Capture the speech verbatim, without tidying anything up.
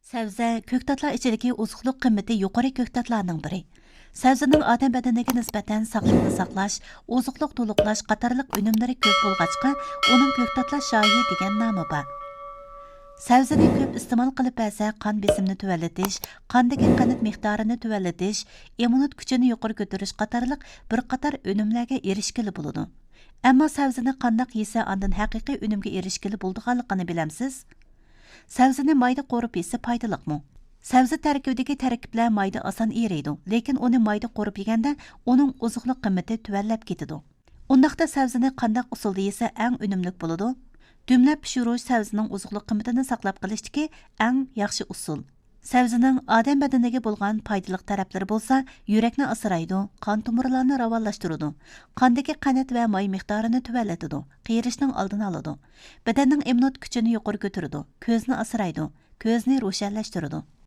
سەۋزە، كۆكتاتلار ئىچىدىكى ئوزۇقلۇق قىممىتى يۇقىرى كۆكتاتلارنىڭ بىرى. سەۋزىنىڭ ئادەم بەدىنىگە نىسبەتەن ساقلىقنى ساقلاش، ئوزۇقلۇق تولۇقلاش قاتارلىق ئۈنۈملىرى كۆپ بولغاچقا، ئۇنىڭ كۆكتاتلار شاھى دېگەن نامى بار. سەۋزىنى كۆپ ئىستېمال قىلىپ بەرسە، قان بېسىمنى تۆۋەنلىتىش، قاندىكى قەنت مىقدارىنى تۆۋەنلىتىش، ئىممۇنىت كۈچىنى يۇقىرى كۆتۈرۈش قاتارلىق بىر قاتار ئۈنۈملەرگە ئېرىشكىلى بولىدۇ. ئەمما سەۋزىنى قانداق يېسە، ئاندىن ھەقىقىي ئۈنۈمگە ئېرىشكىلى بولىدىغانلىقىنى بىلەمسىز؟ سەۋزىنى مايدا قورۇپ يېسە پايدىلىقمۇ؟ سەۋزە تەركىبىدىكى تەركىبلەر مايدا ئاسان ئېرىيدۇ، لېكىن ئۇنى مايدا قورۇپ يېگەندە ئۇنىڭ ئوزۇقلۇق قىممىتى تۆۋەنلەپ كېتىدۇ. ئۇنداقتا سەۋزىنى قانداق ئۇسۇلدا يېسە ئەڭ ئۈنۈملۈك بولىدۇ؟ دۈملەپ پىشۇرۇش سەۋزىنىڭ ئوزۇقلۇق قىممىتىنى ساقلاپ قېلىشتىكى ئەڭ ياخشى ئۇسۇل. سەۋزىنىڭ ئادەم بەدىنىگە بولغان پايدىلىق تەرەپلىرى بولسا، يۈرەكنى ئاسرايدۇ، قان تومۇرلارنى راۋانلاشتۇرىدۇ، قاندىكى قەنت ۋە ماي مىقدارىنى تۆۋەنلىتىدۇ، قېرىشنىڭ ئالدىنى ئالىدۇ، بەدەننىڭ ئىممۇنىت كۈچىنى يۇقىرى كۆتۈرىدۇ، كۆزنى ئاسرايدۇ، كۆزنى روشەنلەشتۈرىدۇ.